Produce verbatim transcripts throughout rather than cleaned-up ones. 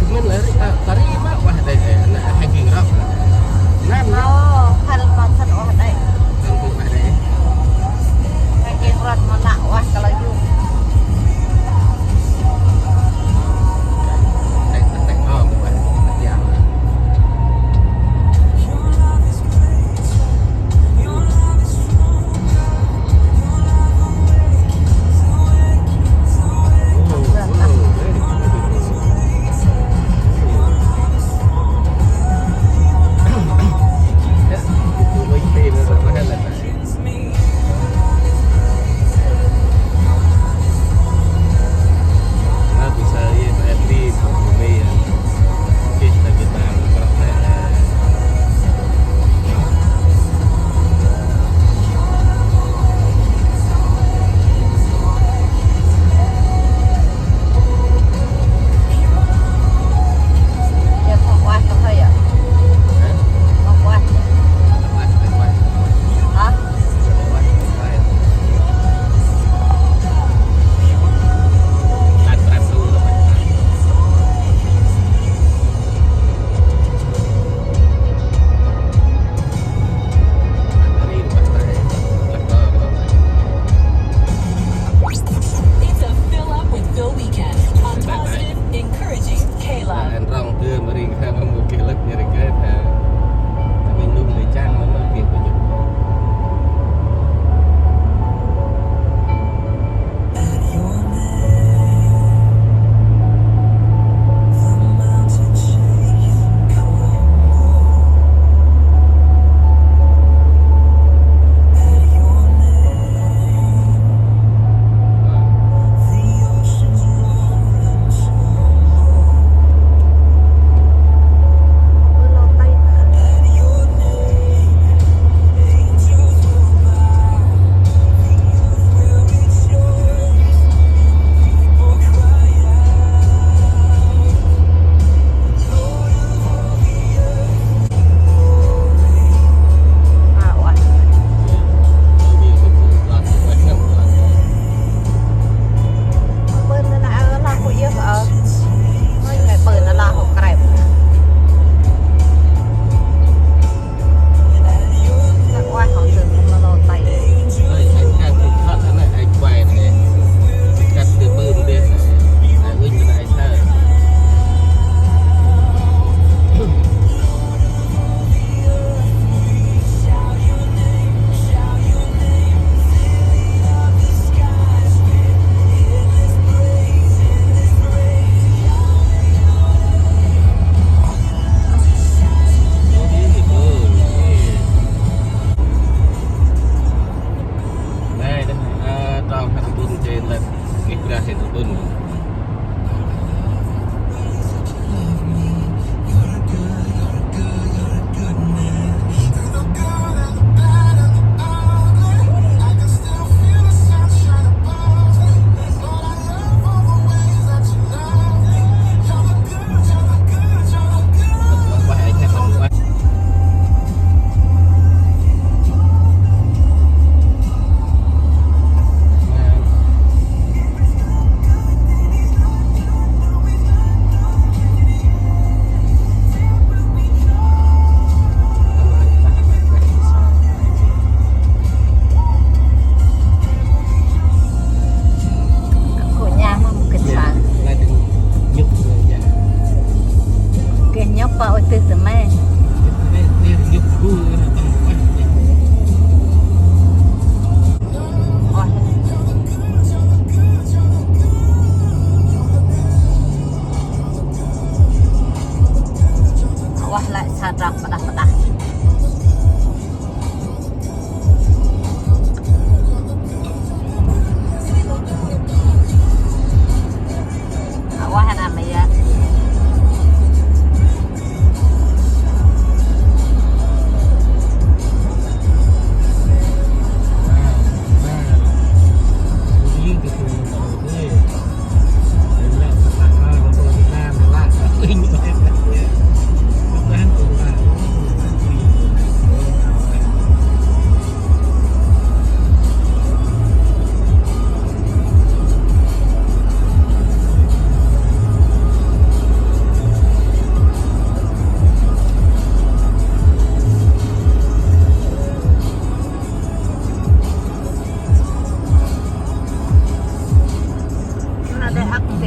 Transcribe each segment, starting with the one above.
Kmĭn lah ri, ta ri ma ueh đê̆, na hên gĭng rŏk. Năm, năm. Ơ, hăl ma săn ueh đê̆. Hên gĭng ueh đê̆. Hên gĭng rŏk ma năk ueh kalơ yŭk. Têk, têk, ơ, ueh, têk ya.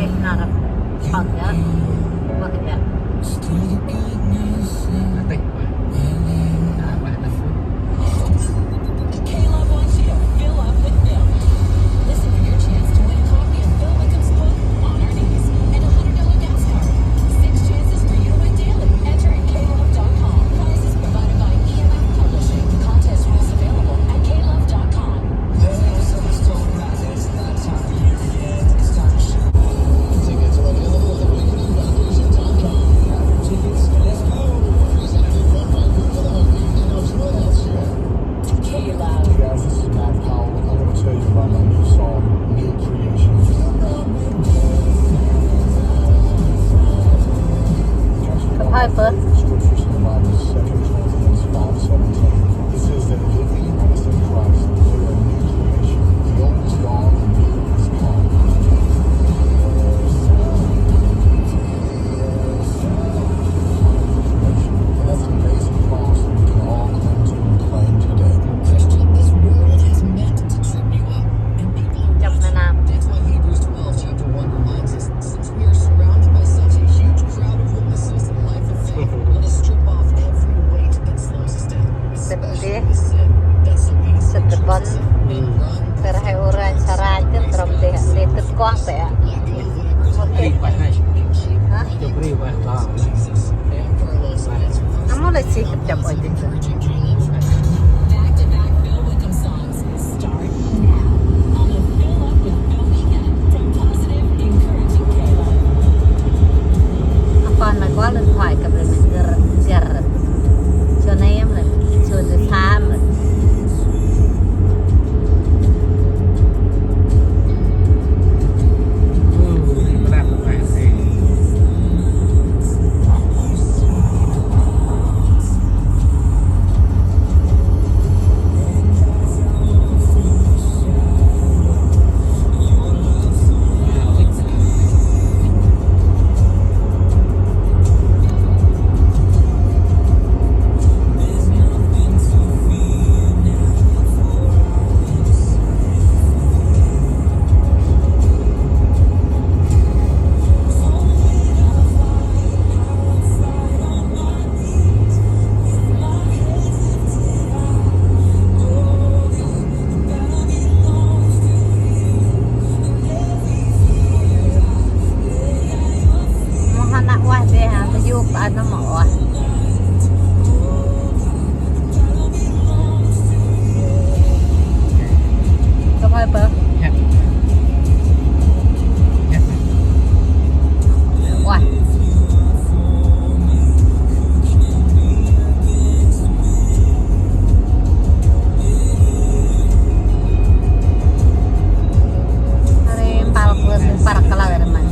Ê, nau răm păng ya. Wah ya. Atê, wah. Ah, wah, nâm phút. K-Love wants you to fill up with milk. Listen for your chance to win a copy of Phil Wickham's book, On Our Knees, and a hundred dollar gas card. Six chances for you to win daily. Enter at K Love dot com. Prizes provided by E M F Publishing. Contest rules available at K Love dot com. Tickets are available at awakening foundation dot com. Grab your tickets and let's go. Presented in part by Google Home and Oxford Health Share. K-Love. Hey guys, this is Matt Powell. I'm gonna tell you about my new song, New Creation. Khâp hơi pơ. Scriptures from the Bible, Second Corinthians five seventeen. It says that if any one is in Christ, they're a new creation. The old is gone, the new has come. And that's an amazing promise that we can all cling to and claim today. Christian, this world has meant to trip you up, and people are watching. That's why Hebrews twelve, chapter one reminds us, since we are surrounded by such a huge crowd of witnesses in life and faith, let us strip off every weight that slows us down, especially the sin that so easily tricks us up and runs us down. Kơt he ŭranh sa ranh kơt trôm deh, deh kơt kuŏng tê a. Hah? Amoh lĕ si kơt jăp ôh jêng. Back-to-back Phil Wickham songs start now on the Fill Up with Phil Weekend from positive, encouraging K-Love. Aƀaơ ma kuăl điện thoại kơt lĕ mĭn gĭr, gĭr. Sô năm lĕ, sô năm. Mâu hăn a ueh dê ha, mâu yôk ăn a mâu ueh. Khâp hơi pơ. Ueh. Ri mpăl kơ mpăl kơ la ri măn.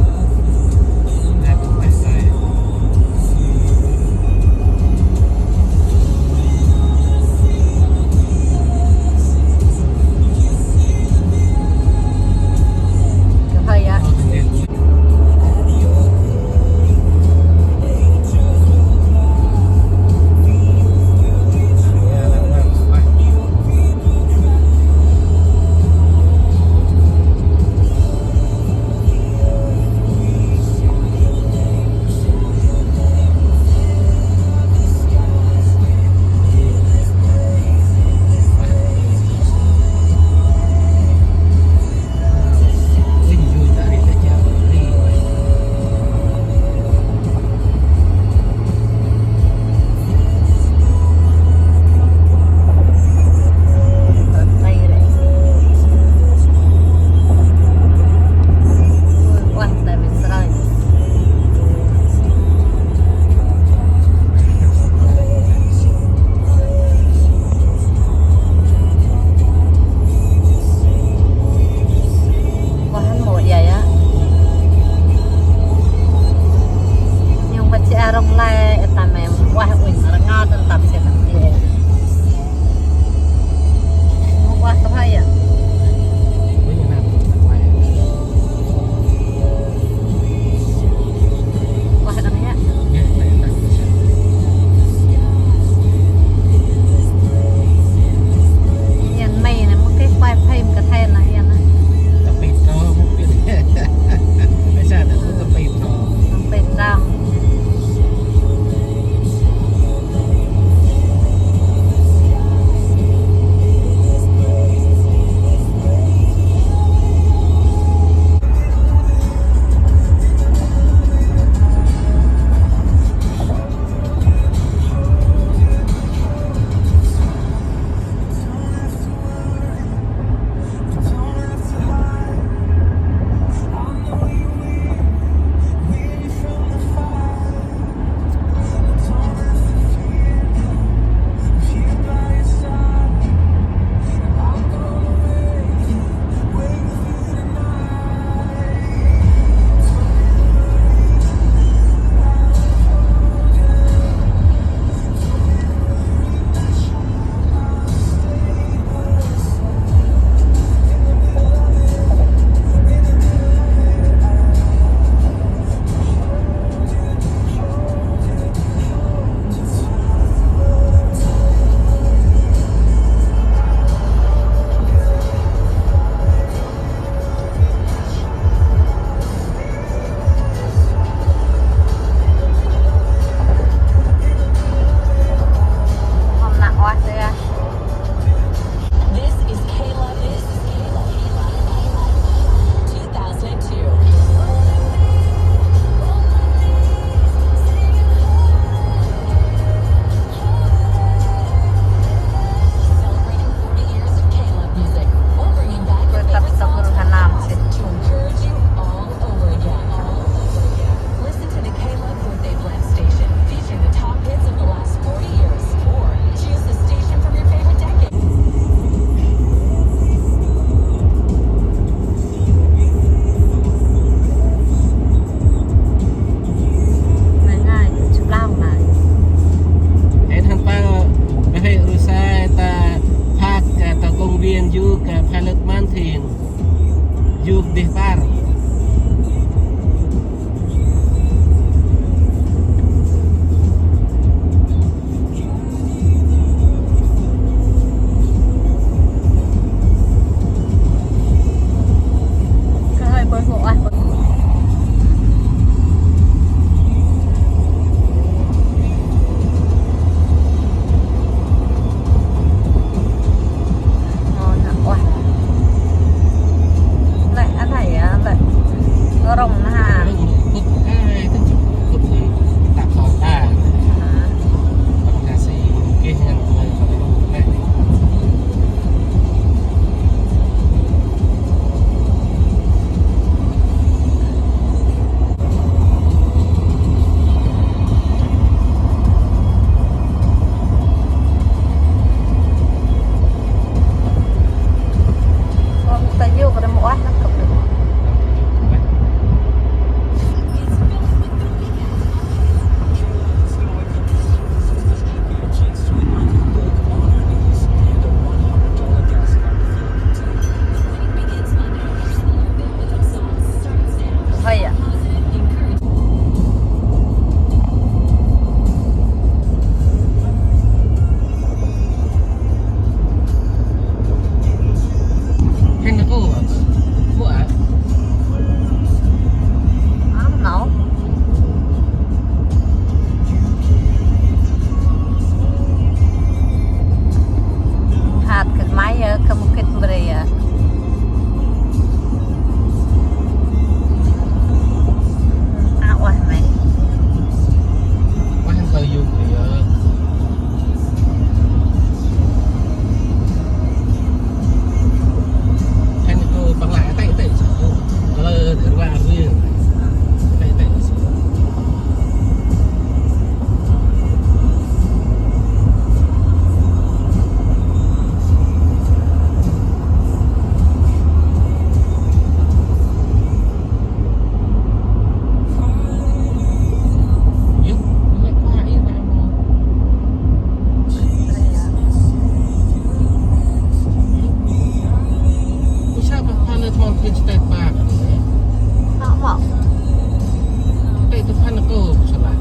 Itu kan aku salah.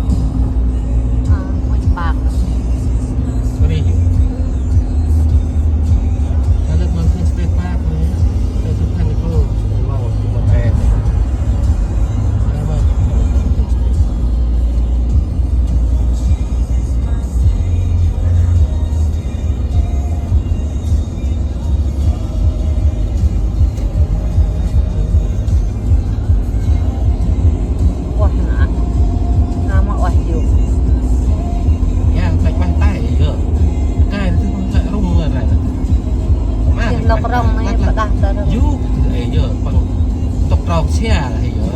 Ơ, ueh bak. Sorry. Kalau mau spare part, itu kan aku mau pakai. Kenapa? Ueh na. Nama ueh yuk. Ya, tak ueh tai, yo. Kai tu tak rung lah, kan. Nôk rong nê, padah ta rong. Yuk, eh, yo, păng tok rong sia, eh, yo.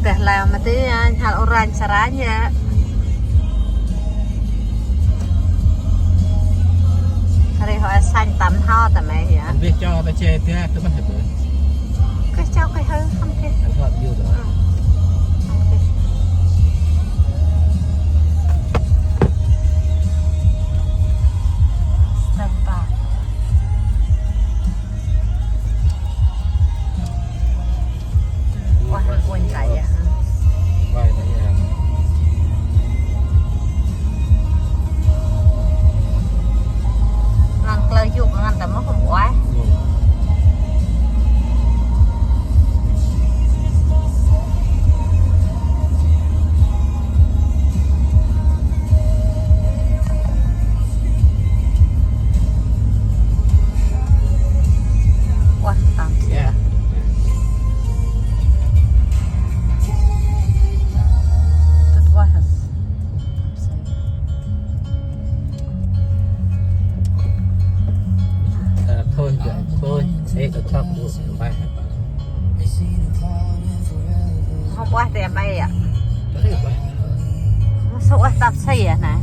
Teh lam mati ya, hal orang saranya. Hari ho sanh tâm ho tâm ya. Ăn bê cho ta che thiê, ta bơh ta bơh. Kơ cho kơ hơ, hăm kơ. Ăn hot view ta. Hăm kơ. Step back. Ueh, ueh, ueh. Ueh, ueh. Ngăn klơ yuk, ngăn ta mâu hôm ueh. Ueh, tâm. Ya. Tŭt ueh. Ơ, thôi, thôi, ê, tao chọc của mày. Hôm qua thì em bay ạ. Sao ueh tap say à nè?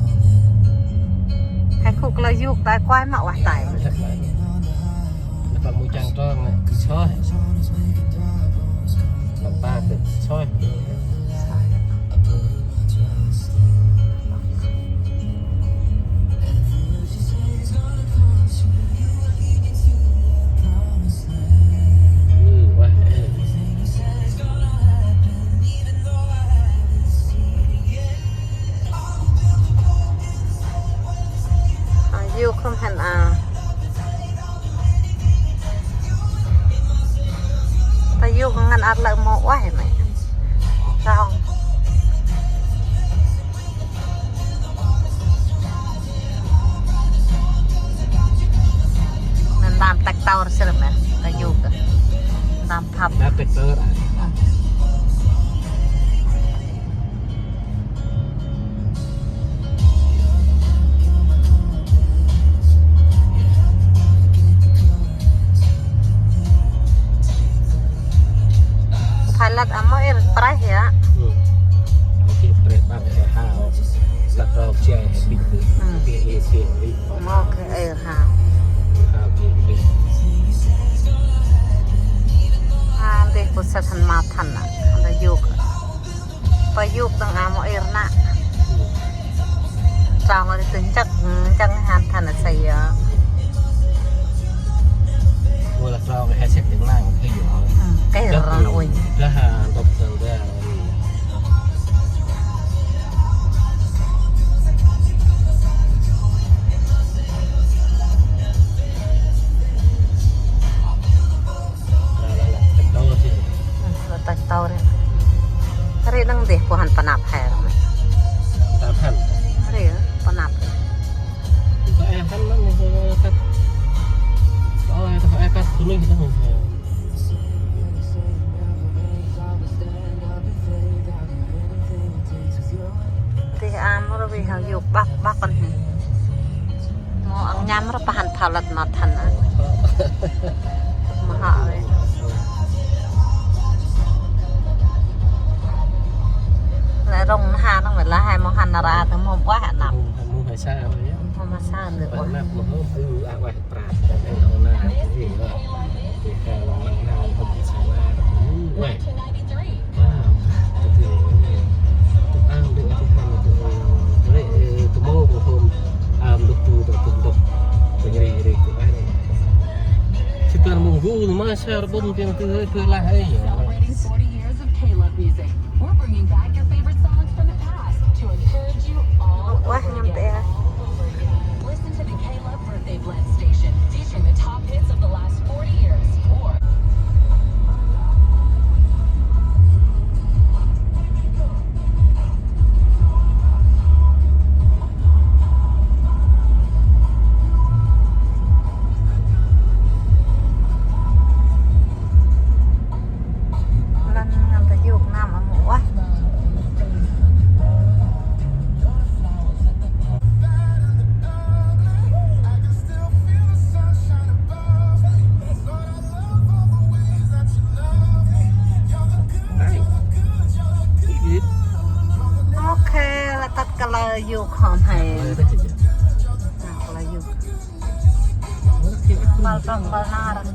Khai khuk la yuk tai kuai ma ueh tai. Nè, păng mâu chăng trong nè, soi. Păng păng soi. Ơ, yuk khŏm hăn a. Ta yuk ngăn ar lơ mâu ueh mê. Trong. Ngăn ntơm tăk taur sĭr mê. Ta yuk. Ntơm phap. Ntơm tăk taur a. Phai lăt a mâu ir preh ya. Mâu ir preh băng ya hao. Lăt rok jai bik bik. Mâu kơ ir hao. Hao bik bik. A, ndeh bu săt hăn ma thăn a. Hăn ta yuk. Pa yuk tăng a mâu ir nă. Trong ri tơ nchăk, nchăk hăn thăn a say a. Ua lah trong ri he sek dĭng nang, kơ yuk. Kơ răn unh. Dah ha, ntŭk dâng dah. Ơ, tăch tâo ri. Ri nâng dih pô hăn panăp her. Panăp hăn. Ri, panăp. Tâo e hăn nâng, tâo e kăt. Tâo e kăt, tâo e kăt, tâo e kăt. Dih a mâu ri hao yuk băk băk ăn hê. Mâu ăn nhăm ri pa hăn thao lăt ma thăn a. Ma hŏ ri. Lĕ rŏng na ha rŏng mê lah hê mâu hăn ra tơ mâu ueh a năp. Mâu hăn sa ri. Mâu hăn sa ri ueh. Năp mâu hăn ư a ueh. Prat, tơ nê nau na, tơ nê nau. Tơ nê nau măng nau, hôm sa na, tơ nê nau. Ueh. Wow. Sơ bun tin tư hơi pơ lah hơi. Celebrating forty years of K-Love music. We're bringing back your favorite songs from the past to encourage you all over again. All over again. Listen to the K-Love Birthday Blend station, featuring the top hits of the last forty years. Or Lăn ngăn ta yuk năm ăn mô ueh. Ok, lah tât kalơ yuk hŏm he. Kalơ yuk. Bal tŏng bal nar.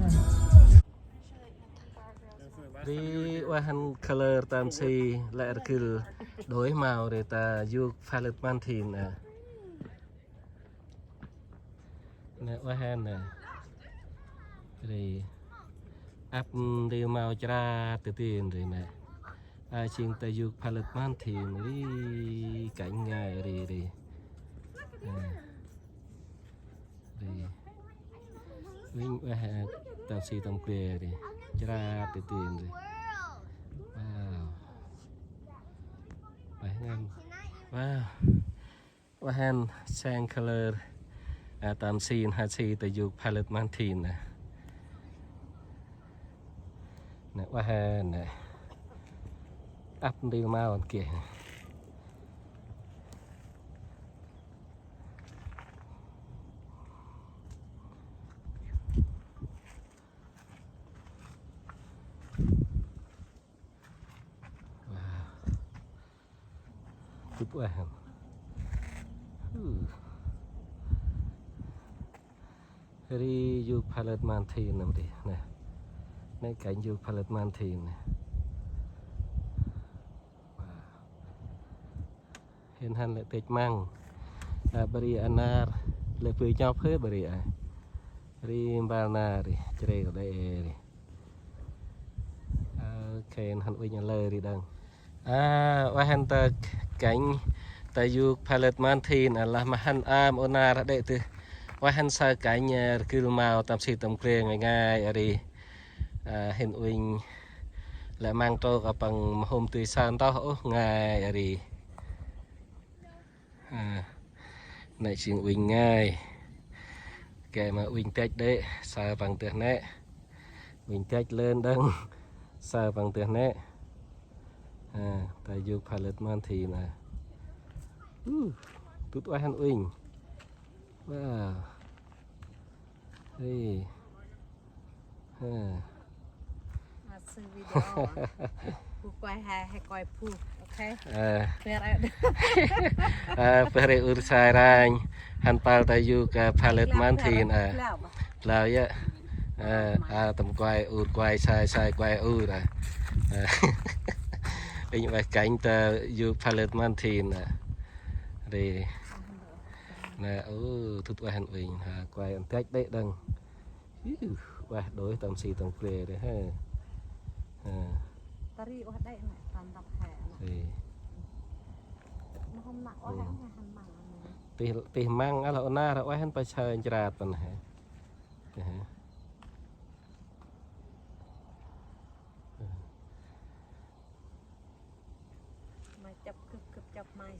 Ri ueh hăn kalơ tam si lĕ rgâl đôi màu ri ta yuk pha lĕt man thin a. Nê ueh hăn nê. Ri ăp ntil màu chra tơ tin ri nê. A jêng ta yuk pha lĕt man thin ri kănh ngai ri ri. Ri. Uinh ueh tam si tăm kre ri. Chra tơ tin ri. Wow. Ueh ngăn. Wow. Ueh hăn seng kalơ. A, tam si ha si ta yuk pha lĕt man thin a. Nê ueh hăn nê. Ăp ntil màu ăn keh. Wow. Tŭp ueh hăn. Huh. Ri yuk pha lĕt man thin nâm ri. Nê. Nê kănh yuk pha lĕt man thin nê. Wow. Hên hăn lĕ têch măng. A, bri a nar lĕ bri nhŏp hơi bri a. Ri mbal nar ri, chrê kơ đê ri. A, khen hăn uinh a lơ ri đăng. A, ueh hăn ta kănh ta yuk pha lĕt man thin a lah ma hăn am ô nar đê tih. Ueh hăn sa kănh, a, rgâl màu tam si tăm kre ngai ngai a ri. A, hên uinh lĕ măng trôk a păng mhôm tui sa ntoh ôh ngai a ri. A, nê jêng uinh ngai. Gay ma uinh têch đê, sa păng tih nê. Uinh têch lơn đăng, sa păng tih nê. A, ta yuk pha lĕt man thin a. Uh, tŭt ueh hăn uinh. Wow. Ê. Ha. Mà sư video à? Phu quay hay, hay quay phu, ok? Ơ. Pher ơ. Ơ, pher ur sai ranh. Hăn pal ta yuk, ơ, pha lĕt man thin, ơ. Blao yơh. Ơ, ơ, tâm quay ur quay sai, sai quay ur, ơ. Ơ. Inh ueh kănh ta yuk pha lĕt man thin, ơ. Ri. Nê, ô, tŭt ueh hăn uinh, ha, quay ăn têch đê đăng. Ih, ueh đôi tam si tăm kre ri, ha. Ha. Ta ri ueh đê nê, tăm tăm he nê. Ri. Nê hăn măng, ueh hăn măng nê. Tih, tih măng, alah, ô nar, ueh hăn pa sa chrat păn he. He. Mai chụp, chụp, chụp, chụp mai.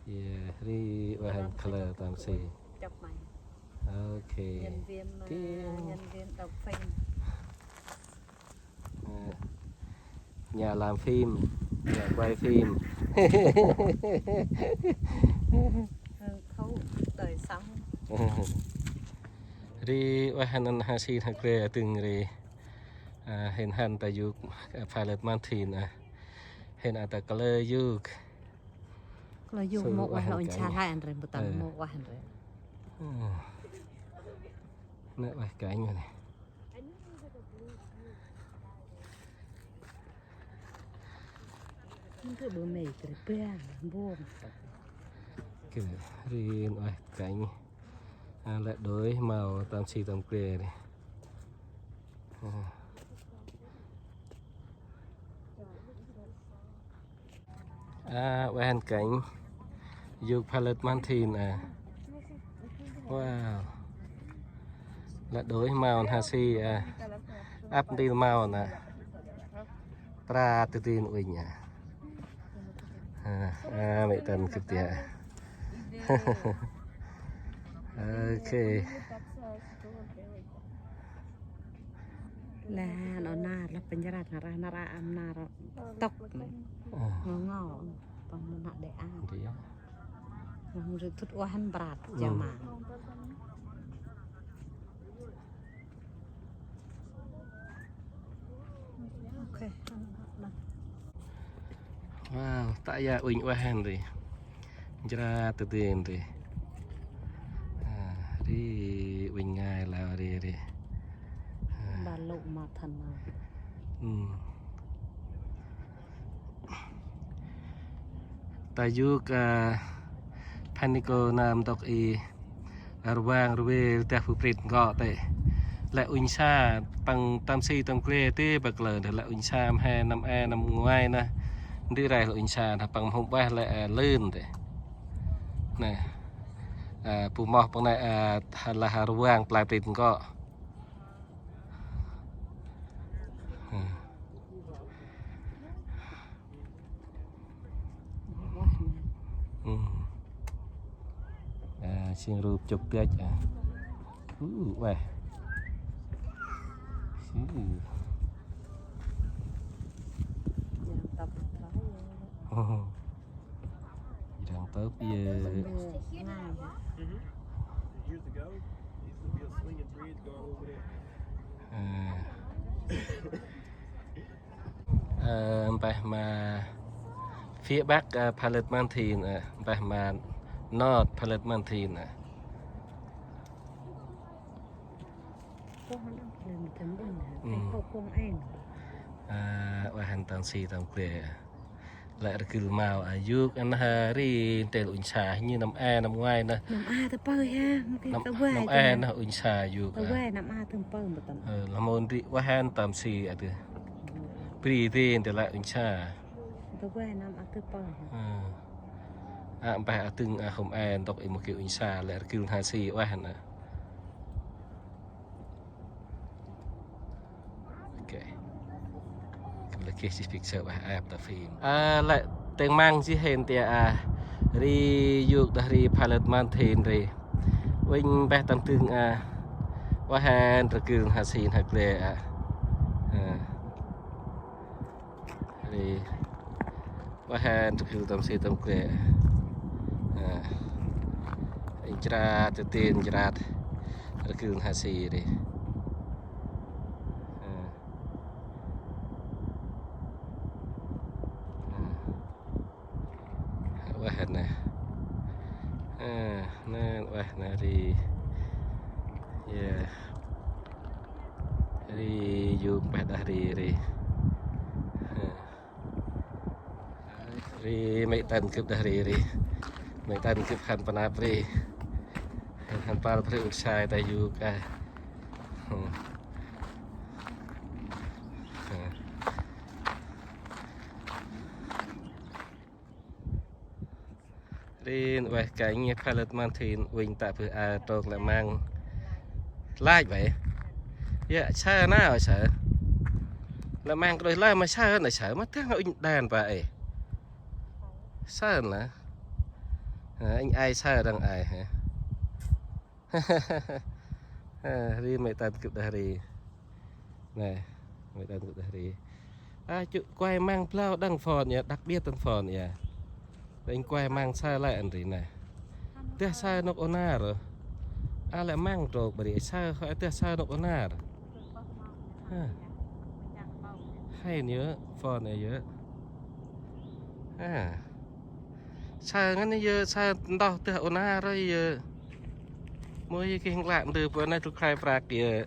Yê, ri ueh hăn kalơ tam si. Chụp mai. Ok. Nhân viên, à, nhân viên đóng phim. Ờ, nhà làm phim, nhà quay phim. Hưng thú đời sống. Ri ueh hăn ăn ha si ha kre a tưng ri. A, hên hăn ta yuk, a, pha lĕt man thin, a. Hên a ta kalơ yuk. Kalơ yuk mâu ueh lŏ ăn kănh. Sa hai ăn ri, bu tăn mâu ueh ăn ri. Ơ. Nê ueh kănh nê. Hên kơ bu mê kơ ri bang, bông. Kơ ri ueh kănh. A, lĕ đôi màu tam si tăm kre ri. A. A, ueh hăn kêng. Yôk pha lĕt măn thin a. Wow. Lĕ đôi mâu n'ha si a. Ăp ntil mâu nă. Pra tơ tin uănh a. A, a, mê̆ tăn kưp tia. Ok. Lah, nô nar lah pơnjrat, nar, nar, nar, nar tŏk nê. A. Ngô, ngô, păng mô nă đê a. Đê a. Ngô rư̆ thŭt uah hăn brat, jama. Ok. Wow, ta ya uănh ueh hăn ri. Jra tơ tin ri. A, ri uănh ngai lao ri ri. A. Ba lŭ ma thân ma. Hmm. Ta yôk, a, phan ni kô nam dôk i rvang rvê dah bu prit ngŏ tê. Lĕ uănh sa păng tâm si tâm gle tê băk lơ dah lĕ uănh sa mhe năm e năm ngoai nă. Ndri rai lĕ uănh sa nă păng mhôm ueh lĕ, a, lưn tê. Nê. A, bu moh păng nê, a, lah rvang plai prit ngŏ. Hmm. Hmm. A, sing rup chụp tiach a. Uh, ueh. Sing. Jrang tŭp yơ. A. Ơ, mpeh ma phía Bắc, ơ, pha lĕt măn thin, ơ, mpeh ma North pha lĕt măn thin, ơ. Ơ, ueh hăn tâm si tâm gle. Lĕ rgâl mâu a yôk ăn ha ri ntel uănh sa, ñu năm e năm ngoai nă. Năm a tơ pơ ya, năm e nă uănh sa yôk a. Tơ ueh năm a tơ pơ mbơh tăn. Ơ, lah mâu ndri ueh hăn tâm si a tơ. Bri tê ntel lĕ uănh sa. Tơ ueh năm a tơ pơ. Ơ. A, mpeh a tưng a hôm e ntŭk i mâu geh uănh sa lĕ rgâl n'ha si ueh nă. Ok. Kâp lĕ geh jêh picture ueh ăp ta phim. A, lĕ tĭng măng jêh hên tia a. Ri yôk dah ri pha lĕt măn thin ri. Uănh mpeh tâm tưng a. Ueh hăn rgâl n'ha si n'ha gle a. A. Ri. Ueh hăn rgâl tâm si tâm gle. A. Jra tơ tin jra. Rgâl n'ha si ri. A. A. Ueh hăn nă. A, nă ueh hăn nă ri. Ya. Ri yôk mpeh dah ri ri. A. Ri mê̆ tăn kưp dah ri ri. Mê̆ tăn kưp hăn panăp ri. Hăn păl ri ut sai ta yôk a. Ri ueh kêng pha lĕt măn thin uănh tă bơh a trôk lĕ măng. Lach bơh. Ya, saơ nau saơ. Lĕ măng kơdôih lơi ma saơ nă saơ ma tâng uănh đan ba ê. Saơ nă. Ha, uănh ai saơ dăng ai ha. Ha, ri mê̆ tăn kưp dah ri. Nê, mê̆ tăn kưp dah ri. A, chŭ kuai măng blau đăng phôn ya, đặc biệt tăn phôn ya. Uănh kuai măng saơ lĕ ăn ri nê. Dah saơ nôk ônar. A lĕ măng trôk bri saơ, hoi dah saơ nôk ônar. Ha. Hay ni yơ, phôn ya yơ. Ha. Saơ ngăn yơ, saơ ntoh dah ônar yơ. Mô yơ geh nglak ndơ bơ nê tŭ khai prak yơ.